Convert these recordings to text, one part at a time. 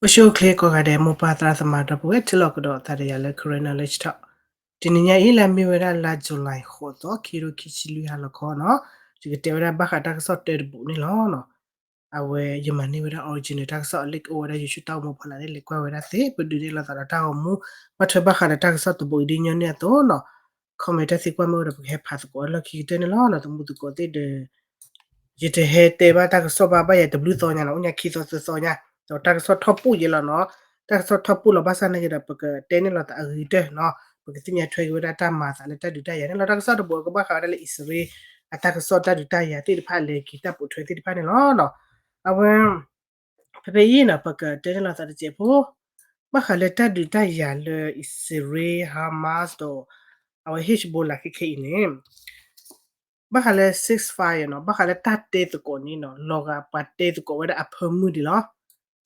အိၣ်ဆူၣ်အိၣ်ချ့ကိးဂၤဒဲး မိၢ်ပၢ်သရၣ်သမါဒီပုၢ်ဝဲၢ် ထံၣ်လိာ်ကဒီးသးဒီးယၤလၢ Karen Knowledge Talk တနံၤညါအံၤ လၢအမ့ၢ်ဝဲဒၣ်လါ July ဃိးသီ ခံကထိခံဆံလွံၢ် ဟါလီၤခီနီၤ, ယကတဲဝဲဒၣ်ဘၣ်ဃးတၢ်ကစီၣ်တၢတဘိးန့ၣ်လီၤ. အဝဲယမၤန့ၢ်ဝဲဒၣ် original တၢ်ကစီၣ်အလ့ၣ် ကအိၣ်ဝဲဒၣ် YouTube တၢ်အိၣ်မူဖီလာ်န့ၣ် လဲၤကွၢ်ဝဲဒၣ်သ့ ပဒုးန့ၢ်လိာ်သးဒီးတၢ်ဂီၤမူ ဘၣ်ထွဲဘၣ်ဃးဒီးတၢ်ကစီၣ်တဘိးအံၤဒ်ညီနုၢ်အသိးနီၤ. comment တၢ်သံကွၢ်မ့ၢ်အိၣ်ဒီး ပကဟဲဖးသကိးအလီၢ်ခံကတၢၢ်န့ၣ်လီၤ. တမူသကိးသ့ၣ်ဒီး ယတဟဲတဲဘၣ်တၢ်ကစီၣ်ဘၣ် ဘၣ်ယၤတဘျုးသီညါနီၤ, အိၣ်ညါခံသီသၢသီညါ, ဒီးတၢ်ကစီၣ်ထီၣ်ပူၣ်ယဲလီၤနီၤ. တၢ်ကစီၣ်ထီၣ်ပူၣ်လီၤ ဘၣ်ဆၣ်သနာ်က့ဒီး ပကတဲန့ၢ်လိာ်သးအဂ့ၤကတၢၢ်နီၤ, ပကသ့ၣ်ညါထွဲက့ၤဝဲဒၣ်တၢ်မၤသးလၢတၢ်ဒုးတၢ်ယၤန့ၣ်လီၤ. တၢ်ကစီၣ်တဘိးကဘၣ်ဃးဝဲဒၣ်လၢ အံၣ်စရ့လး အတၢ်ကစီၣ်တၢ်ဒုးတၢ်ယၤသ့ၣ်တဖၣ် လဲၤက့ၤတၢ်ပိာ်ထွဲသ့ၣ်တဖၣ်န့ၣ်လီၤ. အဝဲ ဖဲဖဲအံၤနီၤ ပကတဲန့ၢ်လိာ်သးတစဲးဖိ ဘၣ်ဃးလၢတၢ်ဒုးတၢ်ယၤလၢ အံၣ်စရ့လး Hamas ဒီး အဝဲ Hezbollah ခဲခဲအံၤန့ၣ် ဘၣ်ဃးလၢ ceasefire နီၤ, ဘၣ်ဃးလၢတၢ်တဲသကိးန့ၣ်နီၤ, လီၤဂာ်ပှၤတဲသကိးဝဲဒၣ်အဖၢမုၢ်ဒံးလီၤ.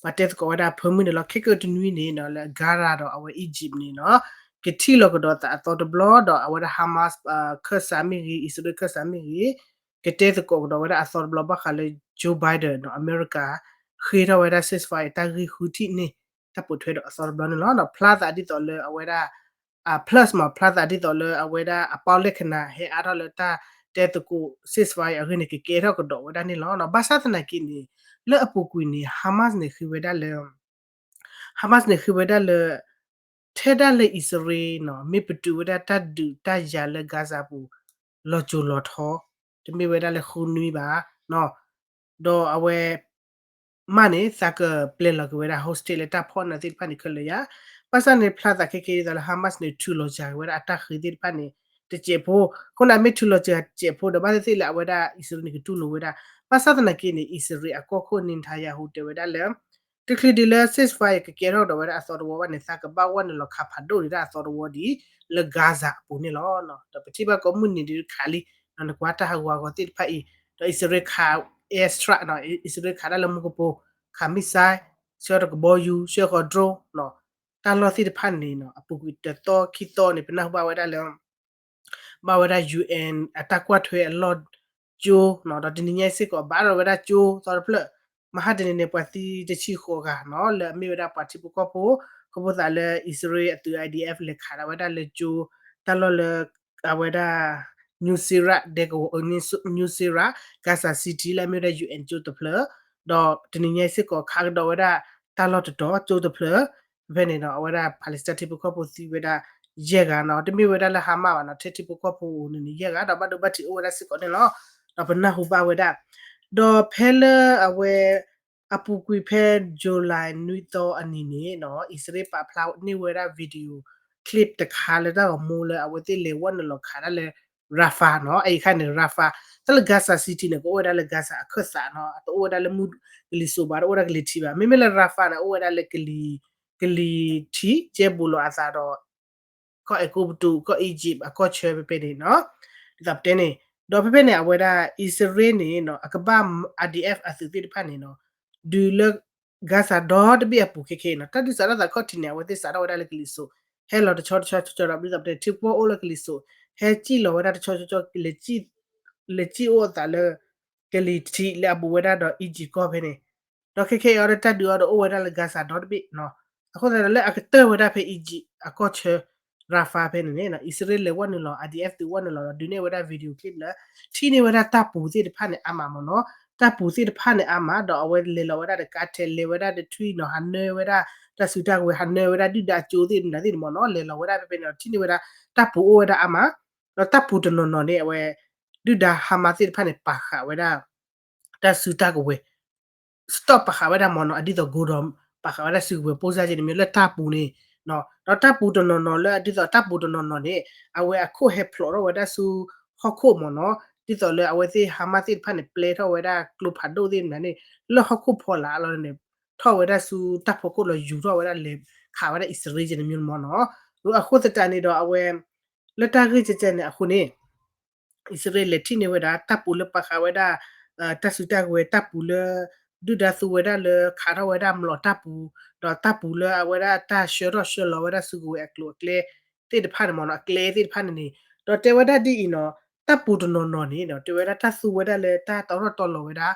ပှၤတဲသကိးဝဲဒၣ်အဖၢမုၢ်ဒံးလီၤ. ခဲကတနွံန့ၣ်နီၤ လၢ Gaza ဒီးအဝဲ Egypt န့ၣ်နီၤ ကထံၣ်လီၤကဒီးသးအသီတဘျီ ဒီးအဝဲဒၣ် Hamas ခၢၣ်စးမ့ၢ်ဂ့ၤ အံၣ်စရ့လးခၢၣ်စးမ့ၢ်ဂ့ၤ ကတဲသကိးကဒီးဝဲဒၣ်အသီတဘျီ ဘၣ်ဃးလၢ Joe Biden နီၤ အမဲရကၤ ဃ့ထီၣ်ဝဲဒၣ် ceasefire တၢ်ဂ့ၢ်ဃုထံၣ်န့ၣ် တၢ်ပိာ်ထွဲဒီးအသီတဘျီန့ၣ်လီၤ. ဖျါသးဒ်သိးလၢအဝဲဒၣ် plus မး ဖျါသးဒ်သိးလၢအဝဲဒၣ်အပီၣ်လဲၣ်ခနၣ် ဟဲအါထီၣ်လၢတၢ်တဲသကိး ceasefire အဂ့ၢ်န့ၣ် ကကဲထီၣ်ကဒီးဝဲဒၣ်န့ၣ်လီၤ. ဘၣ်ဆၣ်သနာ်က့န့ၣ် လၢအပူၤကွံာ်န့ၣ် Hamas န့ၣ်ဃ့ဝဲဒၣ်လၢ Hamas န့ၣ်ဃ့ဝဲဒၣ်လၢ ထဲဒၣ်လၢအံၣ်စရ့လးနီၤ မ့ၢ်ပတုာ်ဝဲဒၣ်တၢ်ဒုးတၢ်ယၤလၢ Gaza ပူၤ လီၤစိၤလီၤထီ တမ့ၢ်ဝဲဒၣ်လၢဃုနွံဘၣ်နီၤ, ဒီးအဝဲ မ့ၢ်န့ၣ် သးကပျဲလီၤက့ၤဝဲဒၣ် hostage လၢတၢ်ဖီၣ်နၢၤသ့ၣ်တဖၣ်န့ၣ်ခဲလၢာ်ယါ, ဘၣ်ဆၣ်န့ၣ် ဖျါသးခဲကဲဒ်သိးလၢ Hamas န့ၣ် ထုးလီၤစှၤက့ၤဝဲဒၣ်အတၢ်ဃ့သ့ၣ်တဖၣ်န့ၣ် တစဲးဖိ, အဃိန့ၣ် အမ့ၢ်ထုးလီၤစှၤတစဲးဖိဒီး ဘၣ်သ့ၣ်သ့ၣ်လၢအဝဲဒၣ်အံၣ်စရ့လးန့ၣ် ကတူၢ်လိာ်ဝဲဒၣ်, ဘၣ်ဆၣ်သနာ်က့န့ၣ် အံၣ်စရ့လးအကီၢ်ခိၣ် Netanyahu တဲဝဲဒၣ်လၢ တချုးဒံးလၢ ceasefire ကကဲထီၣ်ကဒီးဝဲဒၣ်အသီတဝီဘၣ်န့ၣ် သးကဘၣ်ဝဲနုာ်လီၤခးဖးဒိၣ်ဒံးဒၣ်အသီတဝီဒံး လၢ Gaza အပူၤန့ၣ်လီၤ. ဒီးပထံၣ်ဘၣ်ကိးမုၢ်နံၤဒံးခးလံ, နကွၢ်တၢ်ဟးဂူာ်ဟးဂီၤသ့ၣ်တဖၣ်အံၤ, ဒီးအံၣ်စရ့လးခး airstrike နီၤ, အံၣ်စရ့လးခးတၢ်လၢမူကပိာ်, ခး missile, ဆှၢတကဘီယူၤ, ဆှၢဃီၤ drone နီၤ, တၢ်လီၢ်သ့ၣ်တဖၣ်န့ၣ်နီၤ အပူၤကွံာ်တသီခံသီန့ၣ် ပနၢ်ဟူဘၣ်ဝဲဒၣ်လၢ ဘၣ်ဝဲဒၣ် UN အတၢ်ကွၢ်ထွဲအလီၢ်ကၠိနီၤ, ဒီးတနံၤညါအံၤစ့ၢ်ကီး ဘၣ်ဒီးဝဲဒၣ်ကၠိသီတဖျၢၣ်, မဟါတနံၤန့ၣ် ပှၤသံတဆံဃိးဂၤနီၤ, လၢအမ့ၢ်ဝဲဒၣ်ပှၤထံဖိကီၢ်ဖိ, ခီဖျိသးလၢအံၣ်စရ့လးအသုး I D F လဲၤခးဒၣ်ဝဲဒၣ်လၢကၠိ, တၢ်လီၢ်လၢ အဝဲဒၣ် Nuseirat ဒဲကဝီၤ Nuseirat, Gaza City လၢအမ့ၢ်ဝဲဒၣ် UN ကၠိတဖျၢၣ်, ဒီးတနံၤညါအံၤစ့ၢ်ကီး ခးကဒီးဝဲဒၣ်တၢ်လီၢ်တတီၤကၠိတဖျၢၣ်, ဖဲဖဲန့ၣ်ဒီး အဝဲဒၣ် Palestine ထံဖိကီၢ်ဖိသံဝဲဒၣ်ယဲၢ်ဂၤနီၤ, တမ့ၢ်ဝဲဒၣ်လၢ Hamas ဘၣ်နီၤ, ထဲထံဖိကီၢ်ဖိန့ၣ်န့ၣ် ယဲၢ်ဂၤ ဒီးဘၣ်ဒိဘၣ်ထံးအိၣ်ဝဲဒၣ်စ့ၢ်ကီးန့ၣ်လီၤ. ဒီးပနၢ်ဟူဘၣ်ဝဲဒၣ်, ဒီးဖဲလၢအဝဲ အပူၤကွံာ်ဖဲ July နွံသီအနံၤန့ၣ်နီၤ, အံၣ်စရ့လးပာ်ဖျါန့ၢ်ဝဲဒၣ် video clip တခါလၢတၢ်ဂီၤမူလၢအဝဲသ့ၣ်လဲၤဝဲနုာ်လီၤခးဒၣ်လၢ Rafah နီၤ, အအံၤခါန့ၣ် Rafah တၢ်လၢ Gaza City န့ၣ် ကအိၣ်ဝဲဒၣ်လၢ Gaza အခၢၣ်သးနီၤ, တအိၣ်ဝဲဒၣ်လၢမုၢ်ကလံၤစိးဘၣ်, တအိၣ်ဝဲဒၣ်ကလံၤထံးဘၣ်, မ့မ့ၢ်လၢ Rafah န့ၣ် အိၣ်ဝဲဒၣ်လၢကလံၤ, ကလံၤထံး ကဲဘူးလိာ်အသးဒီး ကီၢ်အဲၤကူပတူး ကီၢ် Egypt အကီၢ်ဆၢဖဲဖဲန့ၣ်နီၤ, ဒ်သိးပတဲန့ၣ်, ဒီးဖဲဖဲန့ၣ် အဝဲဒၣ် အံၣ်စရ့လးန့ၣ်နီၤ အကဘၣ် R D F အသုးသ့ၣ်တဖၣ်န့ၣ်နီၤ, ဒုးလၢ Gaza ဒီတဘ့ၣ်အပူၤခဲခဲအံၤနီၤ, တၢ်ဒုးစးထီၣ်သးခီၣ်ထံးန့ၣ် အဝဲသ့ၣ်စးထီၣ်ဝဲဒၣ်လၢကလံၤစိး, ဟဲလီၤတဆီတဆီတဆီဒီး ဒ်သိးပတဲ ထံဖိကီၢ်ဖိအိၣ်လၢကလံၤစိး, ဟဲစံၣ်လီၤဝဲဒၣ်တဆီတဆီ လဲၤစံၣ်အိၣ်အသးလၢ ကလံၤထံးလၢအဘူးဝဲဒၣ်ဒီး Egypt ကီၢ်ဖဲန့ၣ်, ဒီးခဲခဲအံၤအီၤဒီးတၢ်ဒုးအီၤဒီးအိၣ်ဝဲဒၣ်လၢ Gaza ဒီတဘ့ၣ်နီၤ, အဃိသတးဒီးလၢအကတၢၢ်ဝဲဒၣ်ဖဲ Egypt အကီၢ်ဆၢ Rafah ဖဲန့ၣ်န့ၣ်နီၤ, အံၣ်စရ့လးလဲၤဝဲနုာ်လီၤ R D F သုးဝဲနုာ်လီၤဒီး ဒုးနဲၣ်ဝဲဒၣ် video clip လၢ ထံၣ်န့ၢ်ဝဲဒၣ်တၢ်ပူၤသ့ၣ်တဖၣ်န့ၣ်အါမးမ့ၢ်နီၤ, တၢ်ပူၤသ့ၣ်တဖၣ်န့ၣ်အါမး ဒီးအဝဲလဲၤလီၤဝဲဒၣ်ဒီးကါထဲလဲၤဝဲဒၣ်ဒီးထွံၣ်နီၤ, ဟးနၢဝဲဒၣ် တၢ်စုတၢ်ကဝဲၤ ဟးနၢဝဲဒၣ်ဒုၣ်ဒါကၠိသ့ၣ်မနုၤသ့ၣ်န့ၣ်မ့ၢ်နီၤ, လဲၤလီၤဝဲဒၣ်ဖဲဖဲန့ၣ်ဒီး ထံၣ်န့ၢ်ဝဲဒၣ် တၢ်ပူၤအိၣ်ဝဲဒၣ်အါမး, ဒီးတၢ်ပူၤတနီၤနီၤန့ၣ် အဝဲ ဒုၣ်ဒါ Hamas သ့ၣ်တဖၣ်န့ၣ် ပာ်ဃာ်ဝဲဒၣ် တၢ်စုတၢ်ကဝဲၤ စတီၣ်ပာ်ဃာ်ဝဲဒၣ်မ့ၢ်နီၤ, အဒ်သိး godown ပာ်ဃာ်ဝဲဒၣ်စုကဝဲၤ ပိၢ်စၢ်က့န့ၣ်မ့ၢ်လၢတၢ်ပူၤန့ၣ်, ဒီးတၢ်ပူၤတနီၤနီၤလၢအဒ်သိးတၢ်ပူၤတနီၤနီၤန့ၣ် အဝဲအခိၣ်ဟဲဖျိးထီၣ်ဝဲဒၣ်ဆူဟီၣ်ခိၣ်မ့ၢ်နီၤ, ဒ်သိးလၢအဝဲသ့ၣ် Hamas သ့ၣ်တဖၣ်န့ၣ် ပျဲထီၣ်ဝဲဒၣ်ကျိဖးဒိၣ်သ့ၣ်မနုၤန့ၣ် လၢဟီၣ်ခိၣ်ဖီလာ်အလီၢ်န့ၣ် ထီၣ်ဝဲဒၣ်ဆူတၢ်ဖီခိၣ်လီၤယူၤထီၣ်ဝဲဒၣ်လဲၤခးဝဲဒၣ်အံၣ်စရ့လးက့န့ၣ်မ့ၢ်နီၤ, အဃိသတးန့ၣ်ဒီးအဝဲ လၢတၢ်ဂ့ၢ်ကဲကဲန့ၣ်အဃိန့ၣ် အံၣ်စရ့လးလဲၤထံၣ်န့ၢ်ဝဲဒၣ်တၢ်ပူၤလၢပာ်ဃာ်ဝဲဒၣ် တၢ်စုတၢ်ကဝဲၤ တၢ်ပူၤလၢ ဒုၣ်ဒါသူဝဲဒၣ်လၢခးထီၣ်ဝဲဒၣ်မျိာ်တၢ်ပူၤ, ဒီးတၢ်ပူၤလၢအဝဲဒၣ်တၢ်ဆှၢထီၣ်ဆှၢလီၤဝဲဒၣ်စုကဝဲၤအကျိၤအကျဲသ့ၣ်တဖၣ်န့ၣ်မ့ၢ်နီၤ, အကျဲသ့ၣ်တဖၣ်န့ၣ်န့ၣ်, ဒီးတဲဝဲဒၣ်ဒ်အံၤနီၤ, တၢ်ပူၤတနီၤနီၤန့ၣ်ဒီး တဲဝဲဒၣ်တၢ်သူဝဲဒၣ်လၢတၢ်တီထီၣ်တီလီၤဝဲဒၣ်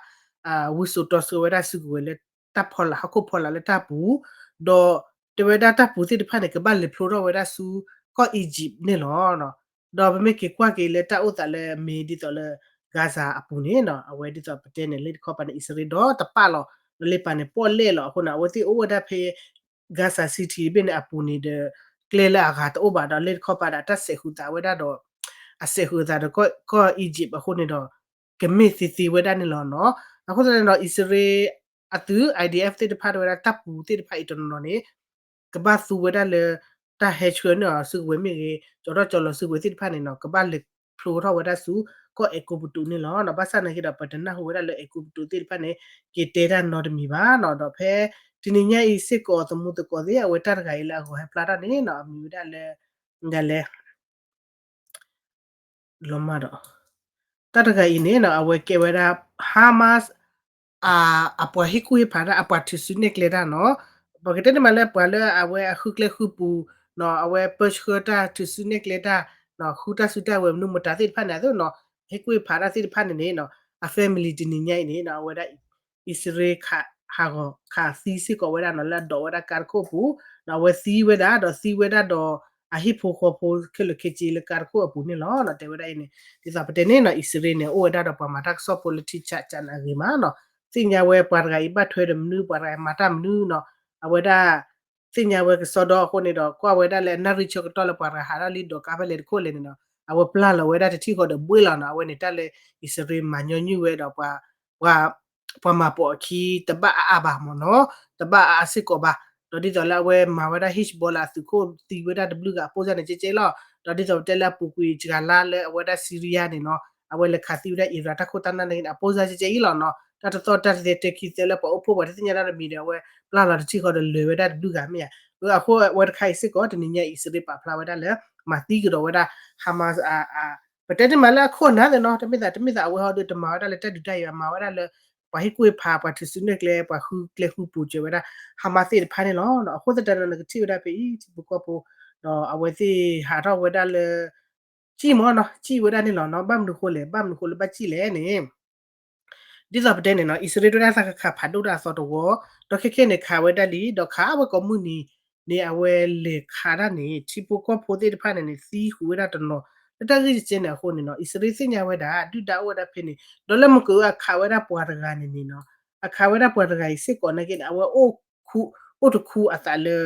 ဝံစိာ်တီဆှၢဝဲဒၣ်စုကဝဲၤလၢ တၢ်ဖီလာ် ဟီၣ်ခိၣ်ဖီလာ်လၢတၢ်ပူၤ, ဒီးတဲဝဲဒၣ်တၢ်ပူၤသ့ၣ်တဖၣ်န့ၣ် ကဘၣ်လဲၤဖျိထီၣ်ဝဲဒၣ်ဆူကီၢ် Egypt န့ၣ်လီၤ. ဒီးပမ့ၢ်က့ၤကွၢ်က့ၤလၢတၢ်အိၣ်သးလၢမ့ၢ်ဒ်သိးလၢ Gaza အပူၤန့ၣ်နီၤ, အဝဲဒ်သိးပတဲန့ၣ် လ့ၣ်တခီပၤန့ၣ် အံၣ်စရ့လးဒီးတပာ်လီၤ, ဒီးလ့ၣ်တခီပၤန့ၣ် ပီၣ်လဲၣ်လီၤ. အဃိန့ၣ် အဝဲသ့ၣ်အိၣ်ဝဲဒၣ်ဖဲ Gaza City တဘ့ၣ်န့ၣ်အပူၤန့ၣ်ဒီး ကျဲလၢအဂၤတအိၣ်ဘၣ်ဒီး လ့ၣ်တခီပၤဒီး အတၢ်စဲးဃုာ်သးဝဲဒၣ်ဒီး အစဲးဃုာ်သးဒီးကီၢ် Egypt အဃိန့ၣ်ဒီး ကမ့ၢ်သ့သ့ဝဲဒၣ်န့ၣ်လီၤနီၤ. အဃိသတးန့ၣ်ဒီး အံၣ်စရ့လးအသုး IDF သ့ၣ်တဖၣ် တဲဝဲဒၣ်တၢ်ပူၤသ့ၣ်တဖၣ်အံၤတနီၤနီၤန့ၣ် ကဘၣ်သူဝဲဒၣ်လၢ တၢ်ဟဲဆှၢန့ၢ်အီၤစုကဝဲၤမ့ၢ်ဂ့ၤ ကၠီၤထီၣ်ကၠီၤလီၤစုကဝဲၤသ့ၣ်တဖၣ်န့ၣ်နီၤ ကဘၣ်လဲၤဖျိထီၣ်ဝဲဒၣ်ဆူ ကီၢ်အဲၤကူပတူးန့ၣ်လီၤ. ဘၣ်ဆၣ်နာ်က့ဒီး ပတနၢ်ဟူဝဲဒၣ်လၢအဲၤကူပတူးသ့ၣ်တဖၣ်န့ၣ် က့ၤတဲတၢ်နီတမံၤဘၣ်နီၤ. ဒီးဖဲတနံၤညါအံၤစ့ၢ်ကီး သမူသကိးသ့ၣ် အဝဲတၢ်တဂၤအံၤလၢအဂီၤဟဲဖျါထီၣ်န့ၣ်နီၤ အမံၤဝဲဒၣ်လၢ ဒ်လဲၣ် လီၤမၢ်ဒီး တၢ်တဂၤအံၤန့ၣ်နီၤ အဝဲကဲဝဲဒၣ် Hamas အပှၤဟ့ၣ်ကူၣ်ဟ့ၣ်ဖးတၢ် အပှၤထုးစုနဲၣ်ကျဲတၢ်နီၤ. ပကတဲန့ၢ်မးလၢပှၤလၢအဝဲအဃုကျဲဃုပူၤနီၤ အဝဲပၢဆှၢတၢ်ထုးစုနဲၣ်ကျဲတၢ်နီၤ ဃုတၢ်စုတၢ်ဝဲၤမနုၤမတၤသ့ၣ်တဖၣ်န့ၣ် အသိးနီၤ ဟ့ၣ်ကူၣ်ဟ့ၣ်ဖးတၢ်သ့ၣ်တဖၣ်န့ၣ်န့ၣ်နီၤ အ family တနံၤညါအံၤန့ၣ်နီၤ အဝဲဒၣ် အံၣ်စရ့လးခးဟးဂီၤခးသံစ့ၢ်ကီးဝဲဒၣ်နီၤ လၢအဒိးဝဲဒၣ်ကါတခိၣ်အပူၤနီၤ အဝဲသံဝဲဒၣ်ဒီးသံဝဲဒၣ်ဒီး အဟံၣ်ဖိဃီဖိခဲလၢာ်ခဲဆ့လၢကါတခိၣ်အပူၤန့ၣ်လီၤ. တဲဝဲဒၣ်အံၤန့ၣ် ဒ်သိးပတဲန့ၣ်နီၤ အံၣ်စရ့လးန့ၣ် အိၣ်ဝဲဒၣ်ဒီးပှၤမၤတၢ်ကစီၣ်ဖိလၢထံဆးကၠးန့ၣ်အဂ့ၤမးနီၤ သ့ၣ်ညါဝဲပှၤတဂၤအံၤဘၣ်ထွဲဒီးမနုၤ ပှၤတဂၤအံၤမၤတၢ်မနုၤနီၤ အဝဲဒၣ် သ့ၣ်ညါဝဲကစီဒီအဃိန့ၣ်ဒီး ကွၢ်ဝဲဒၣ်လၢအနၣ်ရံၣ်ဆၢကတီၢ်လၢပှၤတဂၤဟးထီၣ်လံဒိးကါဖဲလဲၣ်တခိၣ်လဲၣ်န့ၣ်နီၤ အဝဲပျၢ်လီၤဝဲဒၣ်တထံၣ်ဃီဒီးဘှ့ၣ်လီၤနီၤ အဝဲန့ၣ်တၢ်လၢ အံၣ်စရ့လးမၤညီနုၢ်ဝဲဒီး ပှၤ ပှၤမၤပိာ်အခံတဘၣ်အါအါဘၣ်မ့ၢ်နီၤ တဘၣ်အါအါစ့ၢ်ကီးဘၣ် ဒီးဒ်သိးလၢအဝဲမၤဝဲဒၣ် Hezbollah အသုးခိၣ်သံဝဲဒၣ်တဘျုးဂၤအပိၢ်စၢ်န့ၣ် ကဲကဲအံၤလီၤ. ဒီးဒ်သိးပတဲလၢအပူၤကွံာ်စှၤလါလၢအဝဲဒၣ် Syria န့ၣ်နီၤ အဝဲလဲၤခးသံဝဲဒၣ် Iran တၢ်ခိၣ်တၢ်နၢ်န့ၣ် အပိၢ်စၢ်ကဲကဲအံၤလီၤနီၤ တၢ်တသီၣ်တၢ်တသဲတဲခံသဲလၢပှၤအိၣ်ဖှိၣ် ပှၤတသ့ၣ်ညါတၢ်တမံၤဒီး အဝဲပျၢ်လီၤတထံၣ်ဃီဒီးလၢာ်ဝဲဒၣ်တဘျုးဂၤမ့ၢ်ဧါ. အဃိအဝဲတခါအံၤစ့ၢ်ကီး တနံၤညါအံၤ အံၣ်စရ့လးပာ်ဖျါဝဲဒၣ်လၢ မၤသံကဒီးဝဲဒၣ် Hamas အ ပတဲန့ၢ်မးလၢအခိၣ်အနၢ်သ့ၣ်နီၤ တမ့ၢ်သး တမ့ၢ်သးအဝဲဟီဒီးတမၤဝဲဒၣ်လၢတၢ်ဒုးတၢ်ယၤ မၤဝဲဒၣ်လၢ ပှၤဟ့ၣ်ကူၣ်ဟ့ၣ်ဖး ပှၤထုးစုနဲၣ်ကျဲ ပှၤဃုကျဲဃုပူၤစၢၤဝဲဒၣ် Hamas သ့ၣ်တဖၣ်န့ၣ်လီၤ. အဃိသတးဒီး နကထံၣ်ဝဲဒၣ်ဖဲအံၤ ထံဖိကီၢ်ဖိ ဒီးအဝဲသ့ၣ်ဟးထီၣ်ဝဲဒၣ်လၢ စံၣ်မ့ၢ်နီၤ စံၣ်ဝဲဒၣ်န့ၣ်လီၤနီၤ. ဘၣ်မနုၤဃိလဲၣ် ဘၣ်မနုၤဃိလၢဘၣ်စံၣ်လဲၣ်န့ၣ် ဒ်သိးပတဲန့ၣ်နီၤ အံၣ်စရ့လးတဲဝဲဒၣ်သးကခးဖးဒိၣ်တၢ်အသီတဝီ ဒီးခဲခဲန့ၣ် ခးဝဲဒၣ်လံ ဒီးခးဝဲကိးမုၢ်နံၤန့ၣ် အဝဲလဲၤခးဒၣ်န့ၣ် ထံဖိကီၢ်ဖိသ့ၣ်တဖၣ်န့ၣ်န့ၣ် သံဃုာ်ဝဲဒၣ်တနီၤ လၢတၢ်ဂ့ၢ်ကဲကဲန့ၣ်အဃိန့ၣ်နီၤ အံၣ်စရ့လးသ့ၣ်ညါဝဲဒၣ် ဒုၣ်ဒါအိၣ်ဝဲဒၣ်ဖဲန့ၣ် ဒီးလၢမုၢ်ကအိၣ်အခးဝဲဒၣ်ပှၤတဂၤန့ၣ်န့ၣ်နီၤ အခးဝဲဒၣ်ပှၤတဂၤအံၤစ့ၢ်ကီးနာ်က့န့ၣ် အဝဲ အိၣ်တခူအသးလၢ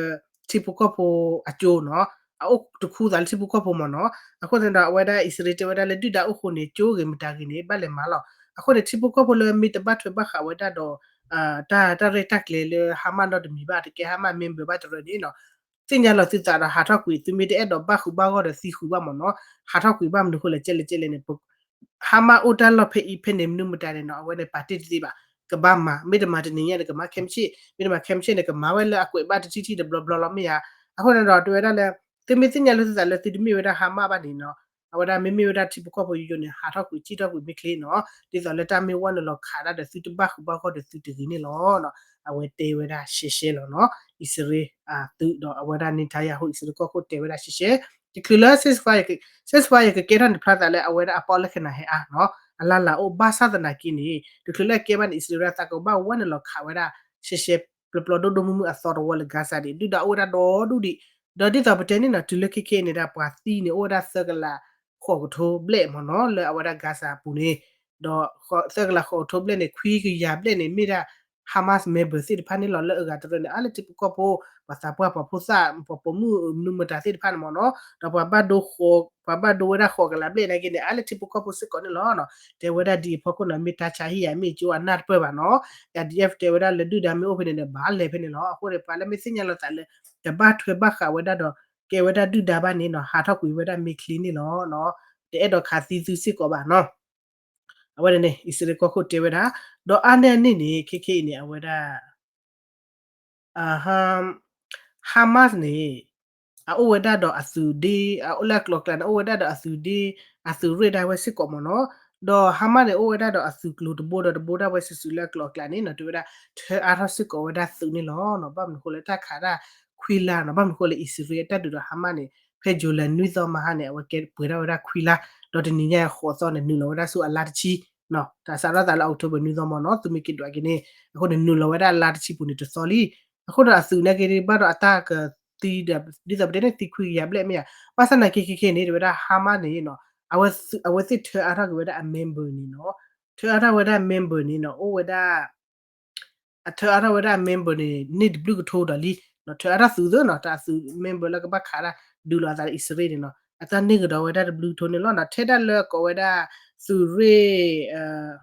ထံဖိကီၢ်ဖိအကၠိနီၤ အအိၣ်တခူသးလၢထံဖိကီၢ်ဖိမ့ၢ်နီၤ. အဃိသတးဒီး အဝဲဒၣ်အံၣ်စရ့လးတဲဝဲဒၣ်လၢဒုၣ်ဒါအိၣ်ဃိန့ၣ် ကၠိဂ့ၤမတၤဂ့ၤန့ၣ် ဘၣ်လဲၤမၤလီၤ. အဃိန့ၣ် ထံဖိကီၢ်ဖိလၢမ့ၢ်တဘၣ်ထွဲဘၣ်ဃးဝဲဒၣ်ဒီး တၢ် တၢ်ရဲၣ်တၢ်ကျဲၤလၢ Hamas နီတမံၤဘၣ် တကဲ Hamas member ဘၣ်တရၢန့ၣ်နီၤ သ့ၣ်ညါလီၤသုသးဒီးဟးထီၣ်ကွံာ် သုမ့ၢ်တအဲၣ်ဒိးဘၣ်ဃုာ်ဘၣ်ဂီၢ်ဒီးသံဃုာ်ဘၣ်မ့ၢ်နီၤ ဟးထီၣ်ကွံာ်ဘၣ်မနုၤဃိလဲၣ် ကဲလဲၣ်ကဲလဲၣ်န့ၣ် Hamas အိၣ်တၢ်လီၢ်ဖဲအံၤဖဲန့ၣ်မနုၤမတၤန့ၣ်နီၤ အဝဲန့ၣ်ပာ်တ့ၢ်တသ့ဘၣ် ကဘၣ်မၤ မ့ၢ်တမၤတနံၤညါန့ၣ် ကမၤခဲမုၢ်ဆ့ၣ် မ့ၢ်တမၤခဲမုၢ်ဆ့ၣ်န့ၣ် ကမၤဝဲလၢအကွဲးဘၣ်တထံၣ်ထံၣ်တဘျီဘျီလီၤမ့ၢ်ဧါ. အဃိန့ၣ်ဒီးတဲဝဲဒၣ်လၢ သုမ့ၢ်သ့ၣ်ညါလီၤသုသးလၢသုတမ့ၢ်ဝဲဒၣ် Hamas ဘၣ်န့ၣ်နီၤ အဝဲဒၣ်မ့မ့ၢ်ဝဲဒၣ်ထံဖိကီၢ်ဖိယိယိန့ၣ် ဟးထီၣ်ကွံာ်စံၣ်ထီၣ်ကွံာ်မ့ၢ်ချ့နီၤ ဒ်သိးလၢတၢ်မ့ၢ်ဝဲနုာ်လီၤခးဒၣ်ဒီးသုတဘၣ်ဃုာ်ဘၣ်ဂီၢ်ဒီးသုတဂ့ၤန့ၣ်လီၤ. အဝဲတဲဝဲဒၣ်ရှဲရှဲလီၤနီၤ အံၣ်စရ့လးအသုးဒီးအဝဲဒၣ် Netanyahu အံၣ်စရ့လးကီၢ်ခိၣ်တဲဝဲဒၣ်ရှဲရှဲ တချုးလၢ ceasefire ကကဲထီၣ်န့ၣ် ဖျါသးလၢအဝဲဒၣ်အပီၣ်လဲၣ်ခဲနၤဟဲအါနီၤ အလၢ်လၢ်အိၣ်ဘၣ်ဆၣ်သနာ်က့န့ၣ် တချုးလၢအကဲဘၣ်န့ၣ် အံၣ်စရ့လးသးကဘၣ်ဝဲနုာ်လီၤခးဝဲဒၣ် ရှဲရှဲပျီပျီဒိၣ်ဒိၣ်မုၢ်မုၢ်အသီတဝီလၢ Gaza ဒံး ဒုၣ်ဒါအိၣ်ဝဲဒၣ်ဒီဒူၣ်ဒံး ဒီးဒ်သိးပတဲန့ၣ်နီၤ တုၤလၢခဲခဲအံၤန့ၣ်ဒၣ် ပှၤသံန့ၣ်အိၣ်ဝဲဒၣ်သၢကလးဃိးကထိဘျဲၣ်မ့ၢ်နီၤ လၢအဝဲဒၣ် Gaza အပူၤန့ၣ် ဒီးသၢကလးဃိးကထိဘျဲၣ်န့ၣ် ခွံကယၤဘျဲၣ်န့ၣ် မ့ၢ်ဒၣ် Hamas member သ့ၣ်တဖၣ်န့ၣ်လီၤ လၢအဂၤတရၢန့ၣ် အါလၢထံဖိကီၢ်ဖိ ပှၤသးပှၢ်ပှၤဖိသၣ် ပှၤပိာ်မုၣ်မနုၤမတၤသ့ၣ်တဖၣ်န့ၣ်မ့ၢ်နီၤ ဒီးပှၤဘၣ်ဒိ ပှၤဘၣ်ဒိဝဲဒၣ်ဃိးကလးဘျဲၣ်နာ်က့န့ၣ် အါလၢထံဖိကီၢ်ဖိစ့ၢ်ကီးန့ၣ်လီၤ. တဲဝဲဒၣ်ဒ်အံၤအဖီခိၣ်န့ၣ် မ့ၢ်တၢ်ဆါဟံၣ်ယၤ မ့ၢ်ကၠိအနၢ်တပၢၢ်ဘၣ်နီၤ IDF တဲဝဲဒၣ်လၢဒုၣ်ဒါမ့ၢ်အိၣ်ဖဲန့ၣ်ဒီး ဘၣ်လဲၤဖဲန့ၣ်လီၤ. အဃိန့ၣ် ပှၤလၢမ့ၢ်သ့ၣ်ညါလီၤသးလၢ တဘၣ်ထွဲဘၣ်ဃးဝဲဒၣ်ဒီး ကဲဝဲဒၣ်ဒုၣ်ဒါဘၣ်န့ၣ်နီၤ ဟးထီၣ်ကွံာ်ဝဲဒၣ်မ့ၢ်ချ့န့ၣ်လီၤ. တအဲၣ်ဒိးခးသံသုစ့ၢ်ကီးဘၣ်နီၤ အဝဲန့ၣ်န့ၣ် အံၣ်စရ့လးကီၢ်ခိၣ်တဲဝဲဒၣ် ဒီးအါန့ၢ်အန့ၣ်န့ၣ် ခဲခဲအံၤန့ၣ် အဝဲဒၣ် Hamas န့ၣ် အအိၣ်ဝဲဒၣ်ဒီးအသုးဒ့ အအိၣ်လၢအကျိၤအကျဲန့ၣ် အိၣ်ဝဲဒၣ်ဒီးအသုးဒ့ အသုးရ့ၣ်ဒၣ်ဝဲစ့ၢ်ကီးမ့ၢ်နီၤ ဒီး Hamas န့ၣ် အိၣ်ဝဲဒၣ်ဒီးအသုးကျိၤတဘိဒီးတဘိဒၣ်ဝဲစုာ်စုာ်လၢအကျိၤအကျဲန့ၣ်နီၤ တဲဝဲဒၣ် ထၢအါထီၣ်စ့ၢ်ကီးဝဲဒၣ်သုးန့ၣ်လီၤ. ဘၣ်မနုၤဃိလၢတၢ်ခးဒၣ်ခွံလါနီၤ ဘၣ်မနုၤဃိလၢအံၣ်စရ့လးအတၢ်ဒုးဒီး Hamas န့ၣ် ဖဲ July နွံသီမဟါန့ၣ် အဝဲကဲပှဲၤထီၣ်ဝဲဒၣ်ခွံလါ ဒီးတနံၤညါဃိးသီန့ၣ် နုာ်လီၤဝဲဒၣ်ဆူအလါတဆံ တၢ်စးထီၣ်သးလၢ October နွံသီမ့ၢ်နီၤ, သုးမ့ၢ်က့ၤဒွးက့ၤန့ၣ် အဃိန့ၣ် နုာ်လီၤဝဲဒၣ်လါတဆံပူၤန့ၣ်တသီလံ. အဃိဒီးအသုးနာ်က့ဘၣ်ဒီးအတၢ်ကသံဒီး ဒ်သိးပတဲန့ၣ် သံခွံကယၤဘျဲၣ်မ့ၢ်ဧါ, ဘၣ်ဆၣ်သနာ်က့ခဲခဲန့ၣ် တဲဝဲဒၣ် Hamas န့ၣ်နီၤ, အဝဲသ့ၣ်ထၢအါထီၣ်က့ၤဝဲဒၣ်အ member န့ၣ်နီၤ, ထၢအါထီၣ်ဝဲဒၣ် member န့ၣ်နီၤ, အိၣ်ဝဲဒၣ် အထၢအါထီၣ်ဝဲဒၣ် member န့ၣ် န့ၢ်တဘျုးကထိဒီးလံ, ထၢအါထီၣ်သုးသ့နီၤ, တၢ်သုး member လၢကဘၣ်ခးဒၣ်ဒုးလိာ်အသးလၢအံၣ်စရ့လးန့ၣ်နီၤ, အတၢ်န့ၢ်ကဒီးဝဲဒၣ်တဘျုးကထိန့ၣ်လီၤနီၤ, ထဲဒၣ်လၢကိးဝဲဒၣ် သုးရ့ၣ်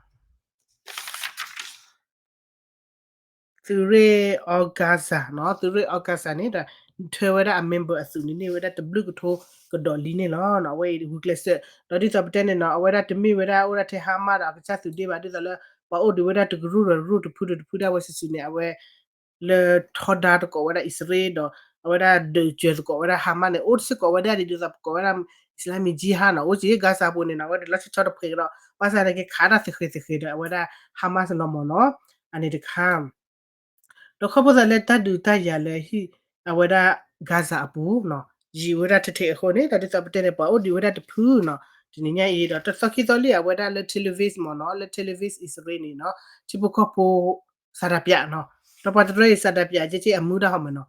သုးရ့ၣ် Al-Aqsa နီၤ, သုးရ့ၣ် Al-Aqsa န့ၣ်ဒီး ထၢဝဲဒၣ်အ member အသုးန့ၣ် န့ၢ်ဝဲဒၣ်တဘျုးကထိကဒီးလံန့ၣ်လီၤ. အဝဲအံၤဂုာ်ကျဲးစၢး ဒီးဒ်သိးပတဲန့ၣ်နီၤ, အဝဲဒၣ်တမ့ၢ်ဝဲဒၣ်အိၣ်ဒၣ်ထဲ Hamas ဒီးအကစၢ်သုးဒ့ဘၣ်, ဒ်သိးလၢ ပှၤအိၣ်ဒံးဝဲဒၣ်တကရူၢ်ဒီးတရူၢ်တဖုဒီးတဖုဒၣ်ဝဲစုာ်စုာ်န့ၣ် အဝဲ လၢထီဒါသကိးဝဲဒၣ်အံၣ်စရ့လးဒီး အဝဲဒၣ်ဒုးစၢၤသကိးဝဲဒၣ် Hamas န့ၣ် အိၣ်စ့ၢ်ကီးဝဲဒၣ်ဒ်သိးပကိးဝဲဒၣ် Islamic Jihad နီၤ, အိၣ်က့ၤ Gaza ပူၤန့ၣ်နီၤ, အဝဲဒၣ်လီၤဆီဆီတဖှဲးကဒီး ဘၣ်ဆၣ်သနာ်က့ခးတၢ်သဃဲၤသဃဲၤဒီးအဝဲဒၣ် Hamas လီၤမ့ၢ်နီၤ, အန့ၣ်တခါ ဒီးခီဖျိသးလၢတၢ်ဒုးတၢ်ယၤလၢ အဝဲဒၣ် Gaza အပူၤနီၤ, ယံာ်ဝဲဒၣ်ထဲထဲအဃိန့ၣ် ဒီးဒ်သိးပတဲန့ၣ် ပှၤအိၣ်ဒံးဝဲဒၣ်တဖုနီၤ, တနံၤညါအံၤဒီးတသီခံသီလံ အဝဲဒၣ်လၢ Tel Aviv မ့ၢ်နီၤ, လၢ Tel Aviv အံၣ်စရ့လးန့ၣ်နီၤ, ထံဖိကီၢ်ဖိ စၤဒၤပၠးနီၤ, ဒီးပှၤတရၢအံၤ စၤဒၤပၠးက့က့အမူဒါဟီမ့ၢ်နီၤ,